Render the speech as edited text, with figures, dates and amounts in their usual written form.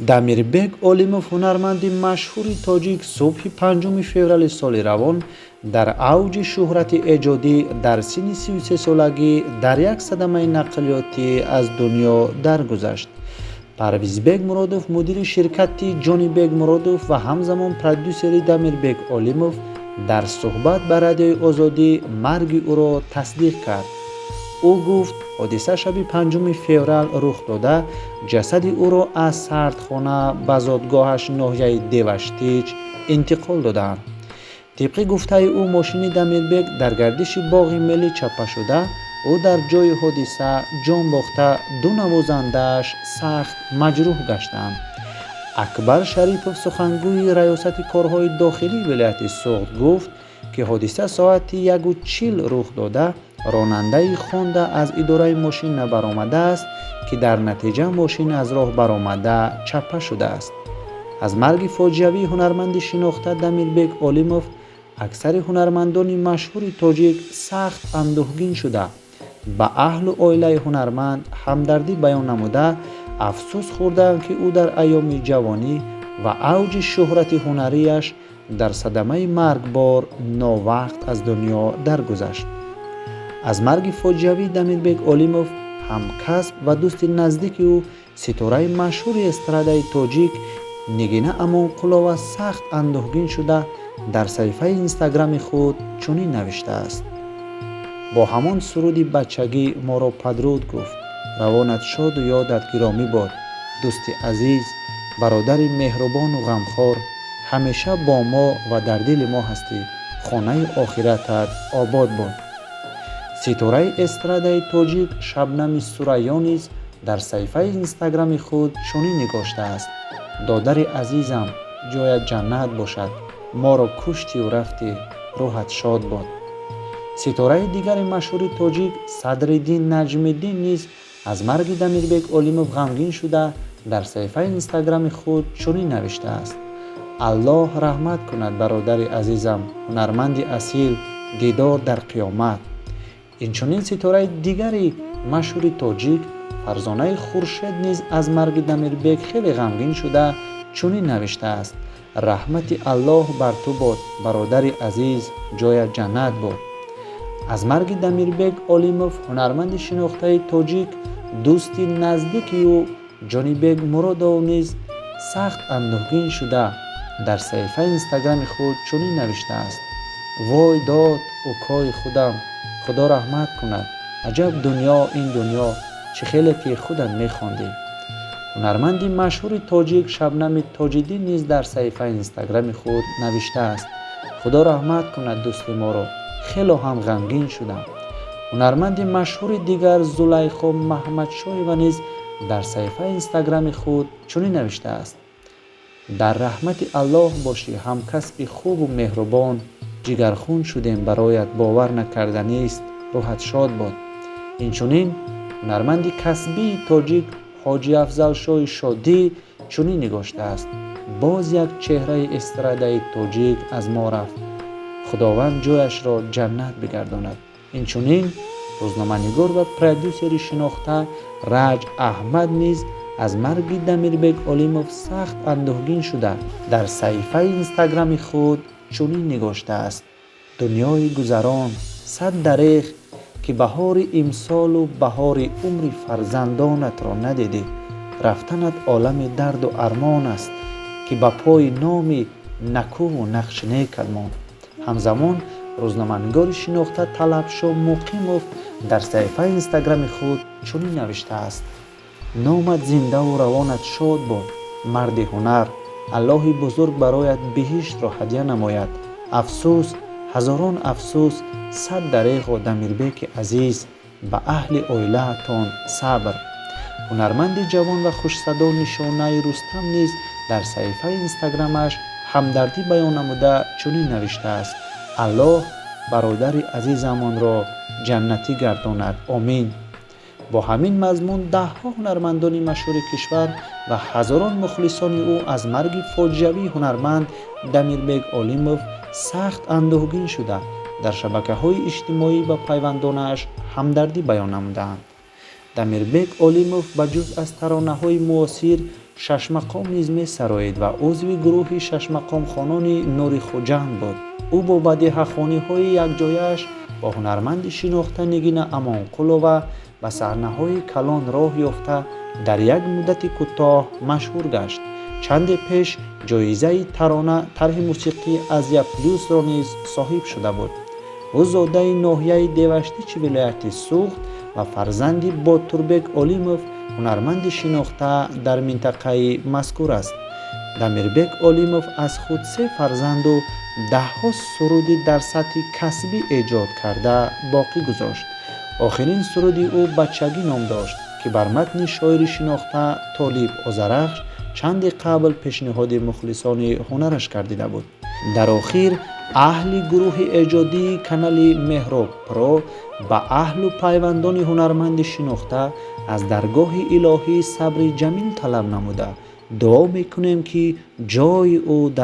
Дамирбек Олимов, ҳунарманди машҳури тоҷик, субҳи 5 феврали соли равон дар авҷи шӯҳрати эҷодӣ дар синни 33-солагӣ дар як садамаи нақлиётӣ аз дунё даргузашт. Парвизбек Муродов, мудири ширкати Ҷонибек Муродов ва ҳамзамон продюсери Дамирбек Олимов, дар суҳбат ба Радиои Озодӣ марги ӯро тасдиқ кард. Ӯ гуфт, ҳодиса шаби 5 феврал рух дода, ҷасади ӯро аз сардхона ба зодгоҳаш, ноҳияи Деваштич, интиқол додаанд. Тибқи гуфтаи ӯ, мошини Дамирбек дар гардиши боғи мелӣ чаппа шуда, ӯ дар ҷои ҳодиса ҷон бохта, ду навозандааш сахт маҷрӯҳ гаштанд. Акбар Шарипов, сухангӯи Раёсати корҳои дохилии вилояти Суғд, гуфт, ки ҳодиса соати 1:40 рух дода, ронандаи Хонда аз идораи мошин набаромадааст, ки дар натиҷа мошин аз роҳ баромада, чаппа шудааст. Аз марги фоҷиавии ҳунарманди шинохта Дамирбек Олимов аксари ҳунармандони машҳури тоҷик сахт андӯҳгин шуда, ба аҳлу оилаи ҳунарманд ҳамдардӣ баён намуда, афсӯс хӯрдаанд, ки ӯ дар айёми ҷавонӣ ва авҷи шӯҳрати ҳунарияш дар садамаи маргбор новақт аз дунё даргузашт. Аз марги фоҷиавии Дамирбек Олимов ҳамкасб ва дӯсти наздики ӯ, ситораи машҳури эстрадаи тоҷик Нигина Амонқулова сахт андӯҳгин шуда, дар саҳифаи Инстаграми худ чунин навиштааст: «Бо ҳамон суруди бачагӣ моро падруд гуфт. Равонат шоду ёдат гиромӣ бод, дӯсти азиз, бародари меҳрубону ғамхор. Ҳамеша бо мо ва дар дили мо ҳастӣ. Хонаи охиратат обод бод». Ситораи эстрадаи тоҷик Шабнами Сурайё низ дар саҳифаи Инстаграми худ чунин нигоштааст: «Додари азизам, ҷоят ҷаннат бошад. Моро куштию рафтӣ, рӯҳат шод бод». Ситораи дигари машҳури тоҷик Садриддин Наҷмиддин низ аз марги Дамирбек Олимов ғамгин шуда, дар саҳифаи Инстаграми худ чунин навиштааст: «Аллоҳ раҳмат кунад бародари азизам, ҳунарманди асил. Дидор дар қиёмат». Инчунин ситораи дигари машҳури тоҷик Фарзонаи Хуршед низ аз марги Дамирбек хеле ғамгин шуда, чунин навиштааст: «Раҳмати Аллоҳ бар ту бод, бародари азиз, ҷоят ҷаннат бод». Аз марги Дамирбек Олимов ҳунарманди шинохтаи тоҷик, дӯсти наздики ӯ Ҷонибек Муродов низ сахт андӯҳгин шуда, дар саҳифаи Инстаграми худ чунин навиштааст: «Вой дод, укои худам, Худо раҳмат кунад. Аҷаб дунё ин дунё, чӣ хеле ки худат мехондӣ». Ҳунарманди машҳури тоҷик Шабнами Тоҷиддин низ дар саҳифаи Инстаграми худ навиштааст: «Худо раҳмат кунад дӯсти моро, хело ҳам ғамгин шудам». Ҳунарманди машҳури дигар Зулайхо Маҳмадшоева низ дар саҳифаи Инстаграми худ чунин навиштааст: «Дар раҳмати Аллоҳ бошӣ, ҳамкасби хубу меҳрубон. Ҷигархун шудем бароят, бовар накарданист. Рӯҳат шод бод». Инчунин ҳунарманди касбии тоҷик Ҳоҷи Афзалшоҳи Шодӣ чунин нигоштааст: «Боз як чеҳраи эстрадаи тоҷик аз мо рафт. Худованд ҷояшро ҷаннат бигардонад». Инчунин рӯзноманигор ва продюсери шинохта Раҷ Аҳмад низ аз марги Дамирбек Олимов сахт андӯҳгин шуда, дар саҳифаи Инстаграми худ чунин нигоштааст: «Дунёи гузарон, сад дареғ, ки баҳори имсолу баҳори умри фарзандонатро надидӣ. Рафтанат олами дарду армон аст, ки ба пои номи накуву нақши некат монд». Ҳамзамон рӯзноманигори шинохта Талабшо Муқимов дар саҳифаи Инстаграми худ чунин навиштааст: «Номат зиндаву равонат шод бод, марди ҳунар. Аллоҳи бузург бароят биҳиштро ҳадя намояд. Афсӯс, ҳазорон афсӯс, сад дареғо, Дамирбеки азиз. Ба аҳли оилаатон сабр». Ҳунарманди ҷавон ва хушсадо Нишонаи Рустам низ дар саҳифаи Инстаграмаш ҳамдардӣ баён намуда, чунин навиштааст: «Аллоҳ бародари азизамонро ҷаннатӣ гардонад, омин». Бо ҳамин мазмун даҳҳо ҳунармандони машҳури кишвар ва ҳазорон мухлисони ӯ аз марги фоҷиавии ҳунарманд Дамирбек Олимов сахт андӯҳгин шуда, дар шабакаҳои иҷтимоӣ ба пайвандонаш ҳамдардӣ баён намудаанд. Дамирбек Олимов ба ҷуз аз таронаҳои муосир Шашмақом низ месароид ва узви гурӯҳи шашмақомхонони Нури Хуҷанд буд. Ӯ бо бадеҳахониҳои якҷояаш бо ҳунарманди шинохта Нигина Амонқулова ба саҳнаҳои калон роҳ ёфта, дар як муддати кӯтоҳ машҳур гашт. Чанде пеш ҷоизаи тарона тарҳи мусиқии Азия Плюсро низ соҳиб шуда буд. Ӯ зодаи ноҳияи Деваштичи вилояти Суғд ва фарзанди Ботурбек Олимов, ҳунарманди шинохта дар минтақаи мазкур аст. Дамирбек Олимов аз худ се фарзанду даҳҳо суруди дар сатҳи касбӣ эҷод карда боқӣ гузошт. Охирин суруди ӯ «Бачагӣ» ном дошт, ки бар матни шоири шинохта Толиб Озарахш чанде қабл пешниҳоди мухлисони ҳунараш гардида буд. Дар охир аҳли гурӯҳи эҷодии канали Меҳроб Про ба аҳлу пайвандони ҳунарманди шинохта аз даргоҳи илоҳӣ сабри ҷамил талаб намуда, дуо мекунем, ки ҷои ӯ дар